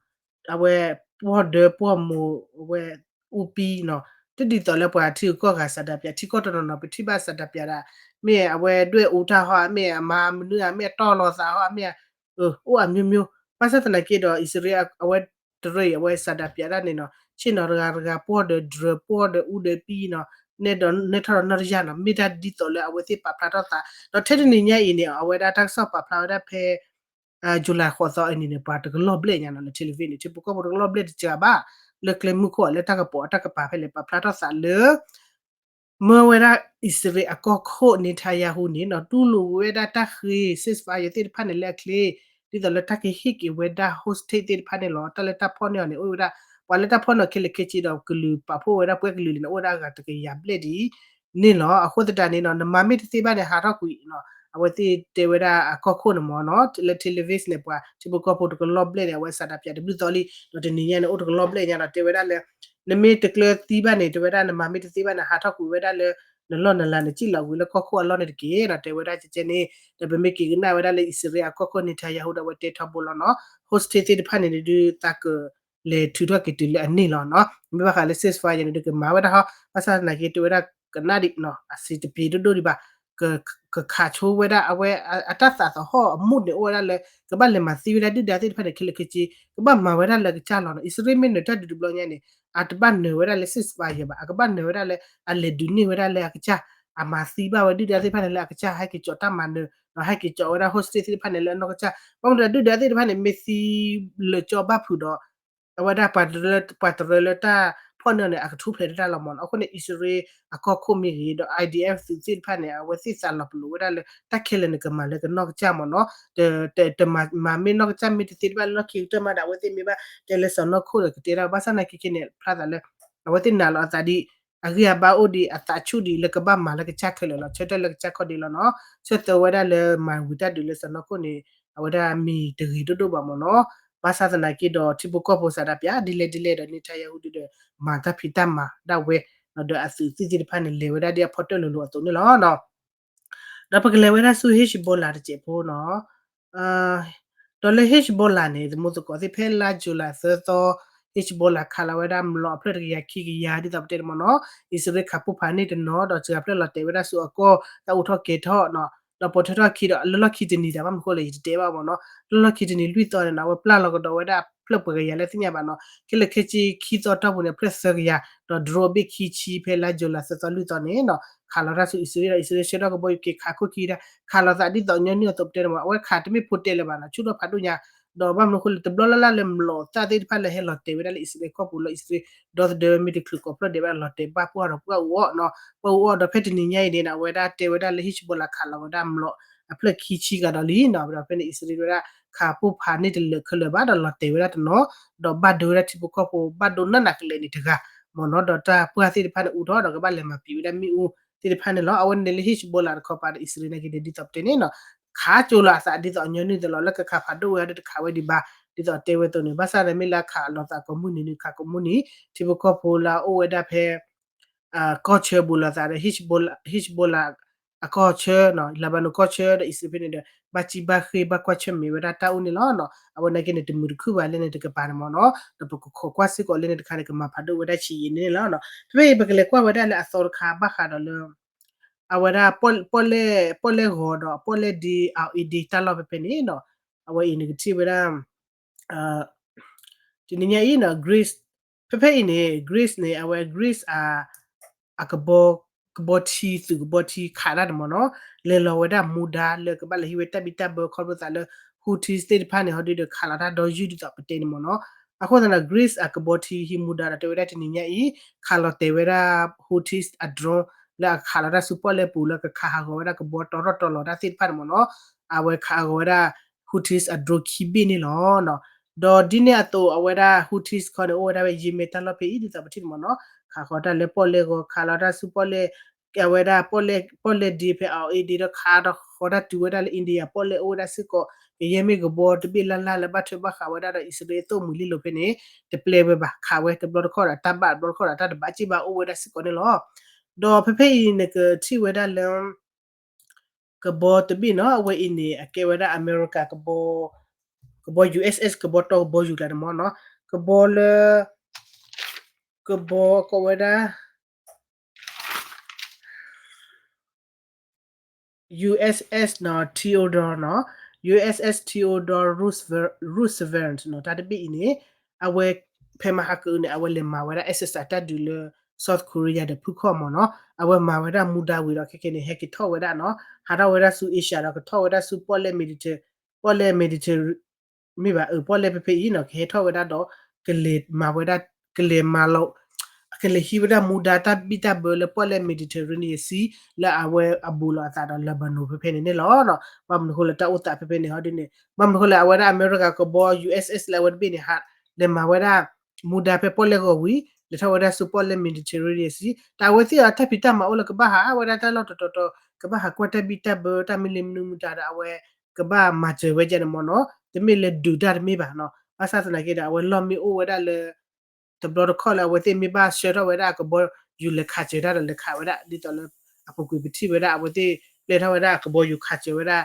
အဝဲ ပှီၢ်ဒၢပှီၢ်မိၢ် အဝဲ အူပံနီၤ, တဒ်သိးလၢပှၤထံဂုၤကီၢ်ဂၤ စၤဒၤပၠး ထံကီၢ်တနီၤနီၤ ပထံၣ်ဘၣ်စၤဒၤပၠးဒၣ် မ့ၢ်အဝဲဒွဲၣ်အူတၢ်ဟီ မ့ၢ်အမၤမနုၤဧါ မ့ၢ်အတီၢ်လီၤသးဟီ မ့ၢ် အိၣ်အမျိုးမျိုး, ဘၣ်ဆၣ်သနာ်က့ဒီး အံၣ်စရ့လး အဝဲတရၢအံၤ အဝဲစၤဒၤပၠးဒၣ်န့ၣ်နီၤ, ဆ့ၣ်နီၤတဂၤတဂၤ ပှီၢ်ဒီးဒြၢ ပှီၢ်ဒီးအူဒီးပံနီၤ, နဲဒီးနဲထီၣ်ဒီးနီၢ်တယၢ်နီၤ, မ့ၢ်တၢ်ဒ်သိးလၢအဝဲသ့ၣ်ပာ်ဖျါထီၣ်သး, ဒီးထဲတနံၤညါအံၤန့ၣ် အဝဲဒၣ်တၢ်ကစီၣ်ပာ်ဖျါဝဲဒၣ်ဖဲ July ဃိးသီအနံၤန့ၣ် ပှၤတကလီၢ်ဘျဲၣ်ညါနီၤ လၢ Tel Aviv န့ၣ် ထံဖိကီၢ်ဖိတကလီၢ်ဘျဲၣ်တစှၤဘၣ်, လၢကျဲမုၢ်ခိၣ်အလၢတၢ်ကပိာ်အတၢ်ကပၤဖဲလဲၣ် ပာ်ဖျါထီၣ်သးလၢ မၢဝဲဒၣ်အံၣ်စရ့လးအကီၢ်ခိၣ် Netanyahu န့ၣ်နီၤ တူၢ်လိာ်ဝဲဒၣ်တၢ်ဃ့ ceasefire သ့ၣ်တဖၣ်န့ၣ်လၢအချ့, ဒ်သိးလၢတၢ်ကဟ့ၣ်က့ၤဝဲဒၣ် hostage သ့ၣ်တဖၣ်န့ၣ်လီၤ. တၢ်လၢတၢ်ဖီၣ်န့ၢ်အီၤန့ၣ် အိၣ်ဝဲဒၣ် ပှၤလၢတၢ်ဖီၣ်န့ၢ်အီၤခဲလၢာ်ခဲဆ့ဒီး ကလုာ်ပာ်ဖှိၣ်ဝဲဒၣ်ပှဲၤကလုာ်လံန့ၣ် အိၣ်ဝဲဒၣ်အဂၤတကယၤဘျဲၣ်ဒ် န့ၣ်လီၤ. အဃိသတးန့ၣ်နီၤ နမၤမ့ၢ်တသ့ဘၣ်န့ၣ် ဟးထီၣ်ကွံာ်နီၤ, အဝဲသ့ၣ်တဲဝဲဒၣ်အကီၢ်ခိၣ်န့ၣ်မ့ၢ်နီၤ, လၢ Tel Aviv န့ၣ် ပှၤထံဖိကီၢ်ဖိတကလီၢ်ဘျဲၣ်န့ၣ် အဝဲစးဒးပၠးတဘျုးသီလံ, ဒီးတနံၤညါန့ၣ် အိၣ်တကလီၢ်ဘျဲၣ်ညါဒီး တဲဝဲဒၣ်လၢ နမ့ၢ်တကျၢၤသံဘၣ်န့ၣ် တဲဝဲဒၣ် နမၤမ့ၢ်တသ့ဘၣ်န့ၣ် ဟးထီၣ်ကွံာ်ဝဲဒၣ်လၢ နလီၢ်နလၤ နစံၣ်လီၤကွံာ်လၢကီၢ်ခိၣ်အလီၢ်န့ၣ်တက့ၢ်နီၤ, တဲဝဲဒၣ်ကဲကဲန့ၣ်, ဒီးပမ့ၢ်က့ၤကနၣ်ဝဲဒၣ်လၢအံၣ်စရ့လးအကီၢ်ခိၣ် Netanyahu ဒီးအဝဲတဲထီဘိလီၤနီၤ, hostage သ့ၣ်တဖၣ်န့ၣ် ဒုးသးကလဲၤထုးထီၣ်က့ၤတုၤလၢအန့ၣ်လီၤနီၤ, မ့ၢ်ဘၣ်ဃးလၢ ceasefire န့ၣ် ဒုးကမၤဝဲဒၣ်ဟီ, ဘၣ်ဆၣ်သနာ်က့ တဲဝဲဒၣ်ကနၣ်ဒံးနီၤ အဆင်တပြေဒိၣ်ဒိၣ်ဒံးဘၣ်, က ကခးဆိဝဲဒၣ်အဝဲအတၢ်သးသဟီၣ်အမူးန့ၣ် အိၣ်ဝဲဒၣ်လၢ ကဘၣ်လဲၤမၤသံဝဲဒၣ်ဒုၣ်ဒါသ့ၣ်တဖၣ်န့ၣ် ခဲလၢာ်ခဲဆ့, ကဘၣ်မၤဝဲဒၣ်လၢအကစၢ်လီၤနီၤ, အံၣ်စရ့လးမ့ၢ်နၢၤတၢ်ဒုးတဘျီညါန့ၣ် အတဘၣ်နၢၤဝဲဒၣ်လၢ ceasefire ဘၣ်, အကဘၣ်နၢၤဝဲဒၣ်လၢ အလဲၤဒုးန့ၢ်ဝဲဒၣ်လၢအကစၢ်, အမၤသံဘၣ်ဝဲဒုၣ်ဒါသ့ၣ်တဖၣ်န့ၣ်လၢအကစၢ်, ဟဲက့ၤကၠီးတၢ်မၤနၢၤ, ဒီးဟဲက့ၤကၠီးဝဲဒၣ် hostage သ့ၣ်တဖၣ်န့ၣ်လၢအနီၢ်ကစၢ်, ဘၣ်မနုၤဒုၣ်ဒါသ့ၣ်တဖၣ်န့ၣ် မ့ၢ်သံလၢာ်ကၠီဘၣ်ဖုးဒီး အဝဲဒၣ် ပှၤတရၢလၢတၢ်ဖီၣ်န့ၢ်အီၤန့ၣ် အကထူၣ်ဖျဲးတၢ်လီၤမ့ၢ်နီၤ, အဃိန့ၣ် အံၣ်စရ့လးအကီၢ်ခိၣ်မ့ၢ်ဂ့ၤ ဒီး IDF သုးသ့ၣ်တဖၣ်န့ၣ် အဝဲသ့ၣ်သးလီၤပလိာ်ဝဲဒၣ်လၢ တၢ်ခဲလၢာ်န့ၣ် ကမၤလၢကနီၢ်ကစၢ်မ့ၢ်နီၤ, တ တမၤ မၤမ့ၢ်နီၢ်ကစၢ်မ့ၢ်တသ့တဘၣ်လၢလီၢ်ခံကတၢၢ်မးဒီး အဝဲသ့ၣ်မ့ၢ်ဘၣ်တဲလၢစီၤနီၢ်ခိၣ်ဒီးကတဲဒၣ် ဘၣ်ဆၣ်သနာ်က့ခဲန့ၣ် ဖျါသးလၢ အဝဲသ့ၣ်နာ်လီၤအသးဒ် အဂံၢ်အဘါအိၣ်ဒံး အသးဆူၣ်ဒံးလၢကဘၣ်မၤလၢကစၢ်ခဲလၢာ်လီၤ, ဆၢထၢၣ်လၢကစၢ်ခီၣ်ဒ့လီၤနီၤ, ဆၢသၢဝဲဒၣ်လၢမၤဝံၤတၢ်ဒုးလၢစီၤနီၢ်ခိၣ်န့ၣ် အဝဲဒၣ်မ့ၢ်တဂ့ၤဒိၣ်ဒိၣ်ဘၣ်မ့ၢ်နီၤ, ဘၣ်ဆၣ်သနာ်က့ဒီးထံဖိကီၢ်ဖိစးဒးပၠး ဒ်လဲၣ်ဒ်လဲၣ်ဒီး Netanyahu ဒုးဒီး မၤတၢ်ဖံးတၢ်မၤဒၣ်ဝဲ, ဒီးအသုးသ့ၣ်သ့ၣ်တဖၣ်န့ၣ် လဲၤဝဲဒၣ်ဒ်အဖီတၢၢ်လိၤလိၤအသိးန့ၣ်လီၤ. ဒီးပကလဲၤဝဲဒၣ်ဆူ Hezbollah တစဲးဖိနီၤ, ဒီးလၢ Hezbollah န့ၣ် သမူသကိးသ့ၣ် ဖဲလါ July သၢသီ Hezbollah ခးလီၤဝဲဒၣ်မျိာ်အဖျၢၣ်တကယၤခံကယၤ ဒ်သိးပတဲန့ၣ်မ့ၢ်နီၤ, အံၣ်စရ့လးခးပိၢ်ဖးန့ၢ်တနီၤ ဒီးစှၤဖျၢၣ်လီၤတဲာ်ဝဲဒၣ်ဆူအကီၢ် တၢ်အိးထီၣ်ကဲၤထီၣ်နီၤ, ဒီးပိာ်ထွဲထီၣ်ခံဒီး လၢလီၢ်ခံတနံၤတၢ် ဘၣ်မနုၤဃိလဲၣ် ယတတဲဘၣ်မ့ၢ်နီၤ, လၢလီၢ်ခံတနံၤလွံၢ်သီန့ၣ်နီၤ အဝဲပျၢ်လီၤကဒီးဝဲဒၣ်ဖျၢၣ်ပှဲၤကယၤလၢသ့ၣ်ညါဘၣ်နီၤ, ခဲလၢာ်ခဲဆ့ခံသီတီၢ်ပူၤန့ၣ် ဖျၢၣ်သၢကယၤ ဒီး drone ဘ့ၣ်ခံဆံ ဖဲလါ July သၢသီလွံၢ်သီန့ၣ်နီၤ ခးလီၤတၢ်ဆူအံၣ်စရ့လးဒီး အံၣ်စရ့လးဆှၢထီၣ်ကဘီယူၤက့ၤခးခိၣ်ခံဒၣ် ခးလီၤသးဒ်သိးညီနုၢ်အသိးပတဲန့ၣ်မ့ၢ် အဝဲခးတမ့ၢ်ဖိတဲလၢၤဘၣ်နီၤ ဆူၣ်ထီၣ်ဖးဒိၣ်ညါ, ဒီးဘၣ်မနုၤဃိလဲၣ် တဘျီလၢ်လၢ်လၢမျိာ်သၣ်သ့ၣ်တဖၣ်လၢဟဲလီၤတဲာ်ဝဲဒၣ်လၢအံၣ်စရ့လးကီၢ်ပူၤလၢအံၣ်စရ့လး ဒီသဒၢဝဲမ့ၢ်တချုးကိးဖျၢၣ်ဒဲးဘၣ်လီၤတဲာ်ဘၣ်ပှၢ်ဒီးပှၢ်အူအီၣ်နီၤ, ပှၢ်အူအီၣ်ဒီးဖဲတနံၤညါအံၤန့ၣ် အဝဲဒၣ်တဲဝဲဒၣ်လၢ Hezbollah ခးလီၤဝဲဒၣ်မျိာ်အဖျၢၣ်ခံဆံဂၤဒီးလံနီၤ, ဒီးဖဲန့ၣ်အံၣ်စရ့လးဝဲဒၣ်ခးပိၢ်ဖးန့ၢ်တလၢာ်ခဲလၢာ်ဘၣ်ဒီးလီၤတဲာ်ဝဲဒၣ်တနီၤ, ဒီးဘၣ်ဒိဝဲဒၣ်ထံဖိကီၢ်ဖိ ဘၣ်ဒိနးနးကလဲာ်န့ၣ်တဂၤမ့ၢ်နီၤ, ဒီးတၢ်ပှၢ်သ့ၣ်တဖၣ်န့ၣ်အူထီၣ်ဒီးကဘၣ်လဲၤမၤပံာ်ဝဲဒၣ်မ့ၣ်အူသ့ၣ်တဖၣ်န့ၣ်လီၤ. အဝဲန့ၣ်လၢ Hezbollah တခီပၤဒီးအံၣ်စရ့လးနာ်က့ဒီး ဒ်သိးပတဲန့ၣ်နီၤ ခးကၠိလီၤအသးဒ်သိးညီနုၢ်သ့ၣ်လီၤ လၢကခးဖးဒိၣ်ဝဲဒၣ်တခးဝဲဒံးဘၣ်, ဒ်သိးတဲဝဲအသိးန့ၣ် ဘၣ်ဆၣ်ဒီးမ့ၢ်လၢခးလီၤသးကိးမုၢ်နံၤန့ၣ် ခးကိးမုၢ်နံၤ ထံဖိကီၢ်ဖိလၢအအိၣ်ဝဲဒၣ်ဖဲ ကီၢ်ဆၢဘူးလိာ်သးဒီး Hezbollah, Hezbollah အကီၢ်ဆၢနီၤ လၤဘၤနိၣ်ကီၢ်ဆၢဒီးအံၣ်စရ့လးဖဲန့ၣ်ဒီး ဘၣ်စံၣ်ဘၣ်ဃ့ဘၣ်ကွၢ်ဆၢၣ်မဲာ်ဝဲဒၣ်တၢ်အိၣ်န့ၣ်လီၤနီၤ. အဝဲနာ်က့န့ၣ် တမုာ်တခုၣ်ဘၣ်လၢန့ၣ်တကပၤန့ၣ်မ့ၢ်နီၤ ဒီးပကခိးကွၢ်စ့ၢ်ကီးလၢန့ၣ်တခါန့ၣ် ကမၤဖးဒိၣ်ဝဲဒၣ်ဆံးယံာ်န့ၣ်လီၤနီၤ. ဖဲဖဲအံၤ ပကလဲၤကွၢ်ဝဲဒၣ်လၢအသီတခါဘၣ်ဃးဒီးလၢ အဝဲဒၣ် ပီၣ်လဲၣ်ဂီၤဒီးပီၣ်လဲၣ်ဒ့ အၣ်အ့ဒ့ တၢ်လီၢ်ဖဲဖဲန့ၣ်နီၤ. အဝဲအံၤနကထံၣ်ဝဲဒၣ် တနံၤညါအံၤနီၤ Greece ဖဲဖဲအံၤန့ၣ် Greece န့ၣ် အဝဲ Greece အ အကဘီ ကဘီထံသုးကဘီထံခးတၢ်န့ၣ်မ့ၢ်နီၤ လဲၤလီၤဝဲဒၣ်မူဒါလၢကဘၣ်လဲၤဟံးဝဲတၢ်ဘံၣ်တၢ်ဘၢခီဖျိသးလၢ Houthis သ့ၣ်တဖၣ်န့ၣ် ဟီဒုဒီးခးလီၤတၢ်ဒီယုၢ်ဒ်သိးပတဲန့ၣ်မ့ၢ်နီၤ. အဃိသတးန့ၣ် Greece အကဘီထံဟံးမူဒါဒီးတဲဝဲဒၣ်တနံၤညါအံၤ ခးလီၤတဲာ်ဝဲဒၣ် Houthis အ drone လၢအခးလီၤတၢ်ဆူပီၣ်လဲၣ်ပူၤလၢကခးဟးဂီၤဝဲဒၣ်ကဘီတီထီၣ်တီလီၤတၢ်သ့ၣ်တဖၣ်န့ၣ်မ့ၢ်နီၤ. အဝဲခးဟးဂီၤဝဲဒၣ် Houthis အ drone ခံဘ့ၣ်န့ၣ်လီၤ. ဒီးဒ်န့ၣ်အသိးအဝဲဒၣ် Houthis ခီန့ၣ် အိၣ်ဝဲဒၣ်ဖဲ Yemen တၢ်လီၢ်ဖဲအံၤဒ်သိးပထံၣ်န့ၣ်မ့ၢ်နီၤ ခးဃီၤတၢ်လၢပီၣ်လဲၣ်ဂီၤ ခးလီၤတၢ်ဆူပီၣ်လဲၣ် အဝဲဒၣ် ပီၣ်လဲၣ်ဒ့ဖဲ အၣ်အ့ဒ့ ဒီးခးဃီၤတၢ်တုၤဝဲဒၣ်လၢ India ပီၣ်လဲၣ်အိၣ်ဝဲဒၣ်စ့ၢ်ကီး ကယဲၢ်မ့ၢ်ကဘီတဘ့ၣ်လၢ်လၢ်လၢဘၣ်ထွဲဘၣ်ဃးဝဲဒၣ်ဒီးအံၣ်စရ့လးအသိၣ်မှံၤလံလိာ်ဖဲန့ၣ် တပျဲဝဲဘၣ် ခးဝဲတဘျီတခီၣ်ဒီးတၢ်ဘၣ်တဘျီတခီၣ်ဒီးတၢ်တဘၣ်စ့ၢ်ဘၣ်အိၣ်ဝဲဒၣ်စ့ၢ်ကီးန့ၣ်လီၤ. ဒီးဖဲဖဲအံၤနကထံၣ်ဝဲဒၣ်လၢ ကဘီတဘ့ၣ်နီၤ အဝဲအံၤန့ၣ် အကဲဝဲဒၣ်အမဲရကၤ ကဘီ USS ကဘီတီကဘီယူၤကျါန့ၣ်မ့ၢ်နီၤ ကဘီလၢ ကဘီကိးဝဲဒၣ် USS နီၤ Theodore နီၤ USS Theodore Roosevelt နီၤ တၢ်တဘ့ၣ်အံၤန့ၣ် အဝဲ ဖဲမဟါကအုန့ၣ် အဝဲလဲၤမၤဝဲဒၣ် exercise တၢ်ဒုးလၢ South Korea ဒီးဖုခီၣ်မ့ၢ်နီၤ အဝဲမၤဝဲဒၣ်မူဒါဝံၤဒီးခဲကနံၣ်န့ၣ် ဟဲက့ၤထီၣ်ဝဲဒၣ်နီၤ ဟးထီၣ်ဝဲဒၣ်ဆူ Asia ဒီးကထီၣ်ဝဲဒၣ်ဆူပီၣ်လဲၣ် Mediter ပီၣ်လဲၣ် Mediter မ့ၢ်ဘၣ် အၢ ပီၣ်လဲၣ်ဖဲဖဲအံၤနီၤ ကဟဲထီၣ်ဝဲဒၣ်ဒီး ကလဲၤမၤဝဲဒၣ် ကလဲၤမၤလီၤ ကလဲၤဟံးဝဲဒၣ်မူဒါတၢ်ဘံၣ်တၢ်ဘၢလၢပီၣ်လဲၣ် Mediterranean Sea လၢအဝဲအဘူးလိာ်အသးဒီး Lebanon ဖဲဖဲန့ၣ်န့ၣ်လီၤ. ဘၣ်မနုၤဃိလၢတၢ်အိၣ်သးဖဲဖဲန့ၣ်ဟီဒ်န့ၣ် ဘၣ်မနုၤဃိလၢအဝဲဒၣ်အမဲရကၤကဘီ USS လၢအဝဲတဘ့ၣ်န့ၣ် ဟးလဲၤမၤဝဲဒၣ် မူဒါဖဲပီၣ်လဲၣ်ဂီၤဝံၤ လဲၤထီၣ်ဝဲဒၣ်ဆူပီၣ်လဲၣ် Mediterranean Sea တၢ်အဝဲသ့ၣ်အတၢ်ဖံးတၢ်မၤအိၣ်လၢကဘၣ်ဟးဝဲဒၣ်တၢ်လီၢ်တတီၤတီၤ ကဘၣ်ဟးကွၢ်တၢ်ဘံၣ်တၢ်ဘၢတၢ်မ့ၢ်လ့မနုၤမတၤဒီးအဝဲ ကဘၣ်မၤစၢၤဝဲဒၣ်န့ၣ်မ့ၢ်နီၤ တမ့ၢ်လၢဒုးတၢ်တမ့ၢ်ဘၣ်နီၤ ဘၣ်ဆၣ်သနာ်က့ဒီး အဝဲလီၢ်မ့ၢ်အိၣ်ဝဲဒၣ်လၢ တဘျီတခီၣ်လၢအဝဲသ့ၣ်မ့ၢ်ဘၣ်ဆှၢထီၣ်ဝဲဒၣ်ကဘီယူၤလဲၤခးစၢၤတၢ်ဒီးလဲၤခးဝဲဒၣ် ဒ်သိးလၢ အပူၤကွံာ်ပထံၣ်ဝဲဒၣ် အဝဲသ့ၣ်ပျဲထီၣ်ဝဲဒၣ်ကဘီယူၤခးစၢၤဝဲဒၣ်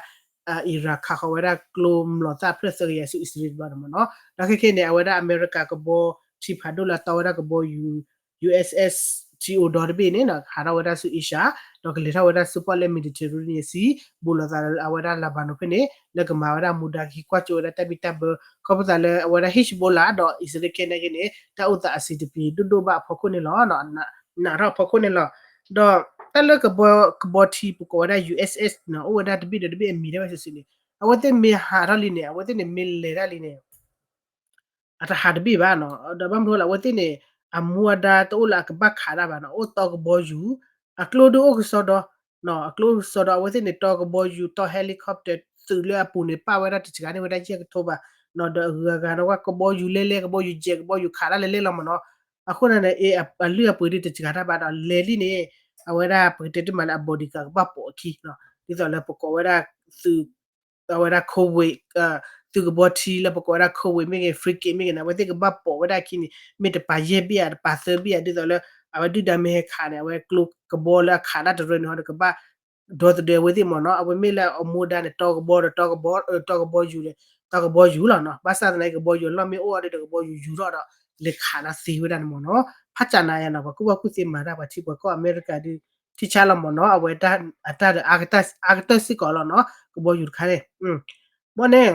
Iran ခးဃီၤဝဲဒၣ်ကျိမျိာ်သၣ်ဖျၢၣ်သၢကယၤဆူအံၣ်စရ့လးတဘျီန့ၣ်မ့ၢ်နီၤ ဒီးခဲကနံၣ်န့ၣ် အဝဲဒၣ်အမဲရကၤကဘီထံဖးဒိၣ်လၢအတီဝဲဒၣ်ကဘီယူၤ USS Theodore တဘ့ၣ်န့ၣ် ဟးထီၣ်ဝဲဒၣ်ဆူ Asia ဒီးကလဲၤထီၣ်ဝဲဒၣ်ဆူပီၣ်လဲၣ် Mediterranean Sea ဘူးလိာ်သးလၢအဝဲဒၣ် Lebanon ဖဲန့ၣ် လၢကမၤဝဲဒၣ်မူဒါကဟံးကွၢ်ကၠိဝဲဒၣ်တၢ်ဘံၣ်တၢ်ဘၢ ခီဖျိသးလၢအဝဲဒၣ် Hezbollah ဒီးအံၣ်စရ့လးခဲန့ၣ်က့န့ၣ် တၢ်အိၣ်သးအဆံးတပျံၤဒိၣ်ဒိၣ်ဘၣ်အဖီခိၣ်န့ၣ်လီၤ. နးထီၣ်အဖီခိၣ်န့ၣ်လီၤ. ဒီးတၢ်လၢကဘီ ကဘီထံပကိးဝဲဒၣ် USS န့ၣ် အိၣ်ဝဲဒၣ်တဘ့ၣ်ဒီးတဘ့ၣ်အမံၤဒၣ်ဝဲစုာ်စုာ်န့ၣ် အဝဲသ့ၣ်မ့ၢ်ဟးထီၣ်လံန့ၣ် အဝဲသ့ၣ်န့ၣ်မ့ၢ်လဲၤဒၣ်လံန့ၣ် အတဟးတဘ့ၣ်ဘၣ်နီၤ ဒီးဘၣ်မနုၤဃိလၢအဝဲသ့ၣ်န့ၣ် အမူအဒါတအိၣ်လၢအကဘၣ်ခးတၢ်ဘၣ်နီၤ အိၣ်တီကဘီယူၤ အကျိဒုးအိၣ်ကစီဒီ အကျိကစီဒီ အဝဲသ့ၣ်န့ၣ် တီကဘီယူၤ တီ helicopter သုးလၢအပူၤန့ၣ် ပာ်ဝဲဒၣ်တစှၤန့ၢ်ဝဲဒၣ်ယဲၢ်ကထိဘၣ်နီၤ ဒီးအဂုၤအဂၤနီၤ ကဘီယူၤလဲလဲ ကဘီယူၤယဲၢ် ကဘီယူၤခးတၢ်လဲလဲလီၤမ့ၢ်နီၤ အဃိန့ၣ် အလုၢ်အပှ့ၤဒုးတစှၤတၢ်ဘၣ်ဒီးလဲၤလံန့ၣ် အဝဲဒၣ်ပကတဲတ့ၢ်မးလၢအ bodyguard ကဘၣ်ပိာ်အခံနီၤ ဒ်သိးလၢပကိးဝဲဒၣ်သုး အဝဲဒၣ် Kuwait သုးကဘီထံလၢပကိးဝဲဒၣ် Kuwait မ့ၢ်ဂ့ၤ frigate မ့ၢ်ဂ့ၤန့ၣ် အဝဲသ့ၣ်ကဘၣ်ပိာ်ဝဲဒၣ်အခံန့ၣ် မ့ၢ်တပာ်ယဲၢ်ဘ့ၣ်ဧါ တပာ်သၢဘ့ၣ်ဧါ ဒ်သိးလၢ အဝဲဒုၣ်ဒါမ့ၢ်ဟဲခးန့ၣ် အဝဲကျိကဘီလၢအခးတၢ်တရၢန့ၣ်ဟီဒီးကဘၣ် ဒီသဒၢအဝဲသ့ၣ်မ့ၢ်နီၤ အဝဲမ့ၢ်လၢအမူဒါန့ၣ် တီကဘီဒီး တီကဘီယူၤ တီကဘီယူၤလီၤနီၤ ဘၣ်ဆၣ်သနာ်က့ ကဘီယူၤအလီၢ်မ့ၢ်အိၣ်အီၤဒီး ကဘီယူၤယူၤထီၣ်ဒီး လဲၤခးလီၤသ့ဝဲဒၣ်န့ၣ်မ့ၢ်နီၤ ဖးကၠးနၤယါနီၤ ပှၤကူၣ်ဘၣ်ကူၣ်သ့မၤတၢ် ပှၤထံပှၤကီၢ်အမဲရကၤဒုး ထံဆါလီၤမ့ၢ်နီၤ အဝဲတၢ်အတၢ်ဒီး အါကတၢၢ်စ့ၢ်ကီးလီၤနီၤ ကဘီယူၤတခါန့ၣ် ဘီန့ၣ်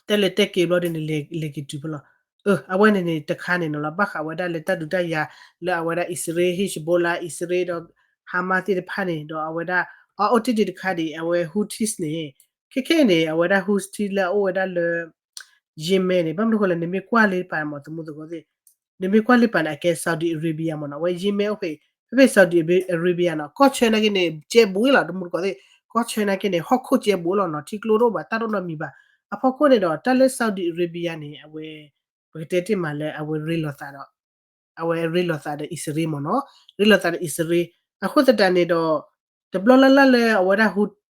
တဲလဲၤတဲက့ၤဘျီဒ်န့ၣ် လဲၤက့ၤတုၤဖဲလီၤ အဝဲန့ၣ်န့ၣ်တခါန့ၣ်နီၤလီၤ ဘၣ်ဃးဝဲဒၣ်လၢတၢ်ဒုးတၢ်ယၤလၢအဝဲဒၣ်အံၣ်စရ့လး Hezbollah အံၣ်စရ့လးဒီး Hamas သ့ၣ်တဖၣ်န့ၣ် ဒီးအဝဲဒၣ် အအိၣ်တ့ၢ်ဒံးတခါဒံး အဝဲ Houthis န့ၣ် ခဲခဲအံၤန့ၣ် အဝဲဒၣ် Houthis လၢအအိၣ်ဝဲဒၣ်လၢ Yemen န့ၣ် ဘၣ်မနုၤဃိလဲၣ် နမ့ၢ်ကွၢ်လံတပၤမ့ၢ် သမူသကိးသ့ၣ် နမ့ၢ်ကွၢ်လံတပၤန့ၣ် အကဲ Saudi Arabia မ့ၢ်နီၤ အဝဲ Yemen အိၣ်ဖဲ ဖဲဖဲ Saudi Arabia နီၤ ကီၢ်ဆၢနာ်က့န့ၣ် ကဲဘူးလီၤ သမူသကိးသ့ၣ် ကီၢ်ဆၢနာ်က့န့ၣ် ဟီၣ်ခိၣ်ကဲဘူးလီၤနီၤ ထံကျိတအိၣ်ဘၣ် တၢ်တအိၣ်နီတမံၤဘၣ် အဖီခိၣ်န့ၣ်ဒီး တၢ်လၢ Saudi Arabia န့ၣ် အဝဲ ပကတဲတ့ၢ်မးလၢအဝဲရ့လိာ်သးဒီး အဝဲရ့လိာ်သးဒီးအံၣ်စရ့လးမ့ၢ်နီၤ ရ့လိာ်သးဒီးအံၣ်စရ့လး အဃိသတးန့ၣ်ဒီး တဘျီလၢ်လၢ်လၢအဝဲဒၣ်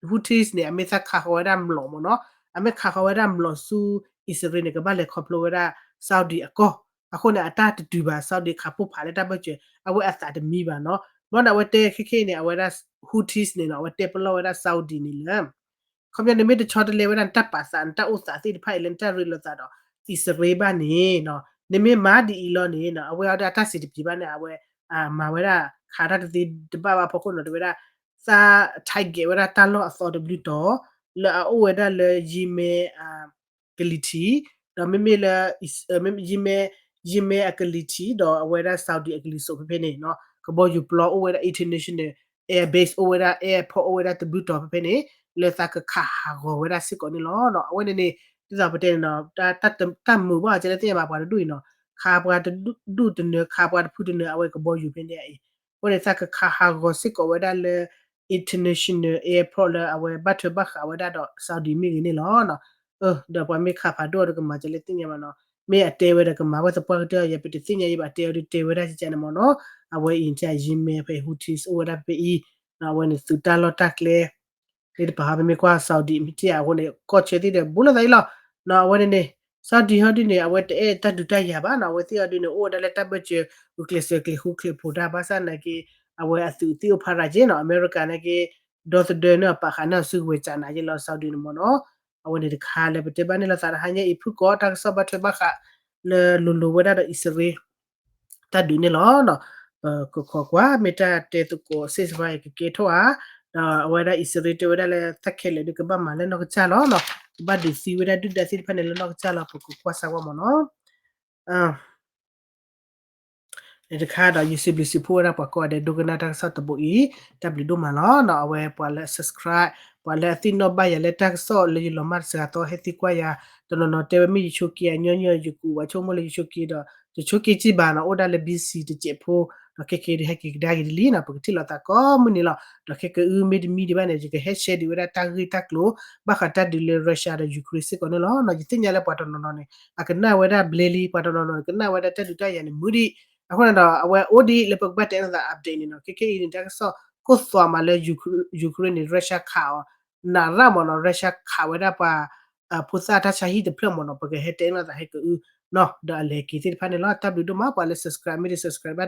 Houthis န့ၣ် အမ့ၢ်သးခးဃီၤဝဲဒၣ်မျိာ်မ့ၢ်နီၤ အမ့ၢ်ခးဃီၤဝဲဒၣ်မျိာ်ဆူ အံၣ်စရ့လးန့ၣ် ကဘၣ်လဲၤခီဖျိဝဲဒၣ် Saudi အကီၢ် အဃိန့ၣ် အတၢ်တတုၤဘၣ် Saudi ခးဖိဖးလၢတၢ်ဘၢၣ်စၢၤ အဝဲအသးတမံဘၣ်နီၤ ဘၣ်ဒီးအဝဲတဲခဲခဲအံၤန့ၣ် အဝဲဒၣ် Houthis န့ၣ်နီၤ အဝဲတဲပလီၢ်ဝဲဒၣ် Saudi န့ၣ်လၢ ခီပညီနမ့ၢ်တဆီတလဲဝဲဒၣ်နတၢ်ပာ်သး နတၢ်အိၣ်သးသ့ၣ်တဖၣ်အံၤလၢနတၢ်ရ့လိာ်သးဒီး အံၣ်စရ့လးဘၣ်န့ၣ်နီၤ နမ့ၢ်မၤဒ်အံၤလီၤန့ၣ်နီၤ အဝဲအီၤဒၣ်အတၢ်စံးတပျံၤဘၣ်န့ၣ် အဝဲ မၤဝဲဒၣ်ခးတၢ်တသ့တဘၣ်ဘၣ်ဖီခိၣ်နီၤ တဲဝဲဒၣ် သး target ဝဲဒၣ်တၢ်လီၢ်အသီတဘျုးတီၤ လၢအအိၣ်ဝဲဒၣ်လၢ Yemen ကလံၤထံး ဒီးမ့မ့ၢ်လၢ Yemen အကလံၤထံး ဒီးအဝဲဒၣ် Saudi အကလံၤစိးဖဲဖဲန့ၣ်နီၤ ကဘီယူၤပျီအိၣ်ဝဲဒၣ် international air base အိၣ်ဝဲဒၣ် airport အိၣ်ဝဲဒၣ်တဘျုးတီၤဖဲဖဲန့ၣ် လၢသးကခးဟးဂီၤဝဲဒၣ်စ့ၢ်ကီးန့ၣ်လီၤ. အဝဲန့ၣ်န့ၣ် ဒ်သိးပတဲန့ၣ်နီၤ တၢ်မုာ်ဘၣ်အီၤကဲလၢသ့ၣ်ညါဘၣ်ပှၤတဒူၣ်အံၤနီၤ ခးပှၤတဒူၣ်တနၢၤ ခးပှၤတဖုတနၢၤ အဝဲကဘီယူၤဖဲန့ၣ်အံၤ အဃိန့ၣ် သးကခးဟးဂီၤစ့ၢ်ကီးဝဲဒၣ်လၢ international airport လၢအဝဲဘၣ်ထွဲဘၣ်ဃးဝဲဒၣ်ဒီး Saudi မ့ၢ်ဂ့ၤန့ၣ်လီၤ. ဒီးပှၤမ့ၢ်ခးဖးဒိၣ်အီၤဒီးကမၤကဲလၢသ့ၣ်ညါဘၣ်နီၤ မ့ၢ်အတဲဝဲဒီးကမၤဝဲသပှၢ်ကတၢၢ်အံၤ ပတသ့ၣ်ညါအံၤဘၣ် တဲအီၤဒုးတဲဝဲဒၣ်ကကန့ၣ်မ့ၢ်နီၤ အဝဲအံၤ Yemen ဖဲ Houthis အိၣ်ဝဲဒၣ်ဖဲဖဲအံၤ အဝဲန့ၣ်သုးတၢ်လီၢ်တၢ်ကျဲ သ့ၣ်တဖၣ်ဟီ ပမ့ၢ်ကွၢ် Saudi မ့ၢ်ထံၣ်အဃိန့ၣ် ကီၢ်ဆၢသ့ၣ်ဒီးဘူးလိာ်သးအံၤလီၤ. အဝဲန့ၣ်န့ၣ် Saudi ဟီဒုန့ၣ် အဝဲတအဲၣ်တၢ်ဒုးတၢ်ယၤဘၣ်နီၤ အဝဲသ့ၣ်အီၤဒုန့ၣ် အိၣ်ဝဲဒၣ်လၢတၢ်ဘၢၣ်စၢၤ ဂုာ်ကျဲးစၢးကျဲးဃူကျဲးဖိးတၢ် ဘၣ်ဆၣ်နာ်က့ အဝဲအသုးသ့ၣ်အိၣ်ဖးရၤက့နီၤ အမဲရကၤနာ်က့ ဒီသဒၢန့ၢ်အပာ်ဃာ်န့ၢ်အစုကဝဲၤ ကးနးယဲလီၤ Saudi န့ၣ်မ့ၢ်နီၤ အဝဲန့ၣ်တခါလၢပတဲဘၣ်န့ၣ်လီၤသးတဟါညါအံၤ ဖုၣ်ကိာ်တၢ်ကစီၣ်ဘၣ်ထွဲဘၣ်ဃး လၢလိၤလိၤဝဲဒၣ်ဒီးအံၣ်စရ့လး တၢ်ဒုးန့ၣ်လီၤ. ပကခိးကွၢ် မ့ၢ်တၢ်တဲသကိး ceasefire ကကဲထီၣ်ဧါ, ဒီးအဝဲဒၣ်အံၣ်စရ့လးတဲဝဲဒၣ်လၢ တၢ်ခဲလၢာ်ဒုးကဘၣ်မၤလၢနီၢ်ကစၢ်လီၤ. ကဘၣ်ဒုးသံဝဲဒၣ်ဒုၣ်ဒါသ့ၣ်တဖၣ်န့ၣ်လၢနီၢ်ကစၢ်လီၤ ပကကွၢ်စၢ်ဝဲမ့ၢ်နီၤ. တခါဒီး ယစံးဘျုးစံးဖှိၣ်ဝဲဒၣ်ပှၤကိးဂၤဒဲး ဒိကနၣ်တၢ်ကစီၣ်တဘိအံၤ တၢ်ဘျုးဒိၣ်မးလီၤ. အဝဲပှၤလၢအ subscribe ပှၤလၢအသ့ၣ်နီၣ်ဘၣ်ယၤလၢတၢ်ကစီၣ်လၢယလီၤမၢ်တစှၤသီ ဟဲသံကွၢ်ယၤ, တနီၤနီၤတဲဝဲမ့ၢ်ယဆိးက့ၤအညီညီ ယကူးဝဲဆိကမိၣ်လၢယဆိးက့ၤဒီး ယဆိးက့ၤကံၣ်ဘၣ်နီၤ အိၣ်ဒၣ်လၢ busy တစဲးဖိ ဒီးခဲက့ၤဒုးဟဲက့ၤကဒါက့ၤဒ်လံနီၤ ပကထံၣ်လိာ်သးကိးမုၢ်နံၤလီၤ. ဒီးခဲကအုမ့ၢ်တမံၤဒံးဘၣ်န့ၣ် ယကဟဲ share ဒံးဝဲဒၣ်တၢ်ဂ့ၢ်တၢ်ကျိၤ ဘၣ်ဃးတၢ်ဒုးလၢ Russia ဒီး Ukraine စ့ၢ်ကီးန့ၣ်လီၤ. ယသ့ၣ်ညါလၢပှၤတနီၤနီၤန့ၣ် အကနၣ်ဝဲဒၣ်ဘျဲလံ ပှၤတနီၤနီၤန့ၣ် ကနၣ်ဝဲဒၣ်တၢ်ဒုးတၢ်ယၤန့ၣ်မုာ်ဒံး. အဃိန့ၣ်ဒီး အဝဲအိၣ်ဒံးလၢပကဘၣ်တဲလိာ်သး update န့ၣ်နီၤ. ခဲခဲအံၤန့ၣ် တၢ်ကစီၣ်ကိၢ်သွးမးလၢ Ukraine န့ၣ် Russia ခးအီၤ နးရၣ်မ့ၢ်နီၤ Russia ခးဝဲဒၣ်ပှၤ ဖိသၣ်တၢ်ဆါဟံၣ်တဖျၢၣ်မ့ၢ်နီၤ ပကဟဲတဲလိာ်သးဟဲကအုနီၤ ဒီးအလဲၤက့ၤသ့ၣ်တဖၣ်န့ၣ်လီၤ. တၢ်ဘျုးဒိၣ်မး ပှၤလၢ subscribe မ့ၢ်တ subscribe ဘၣ်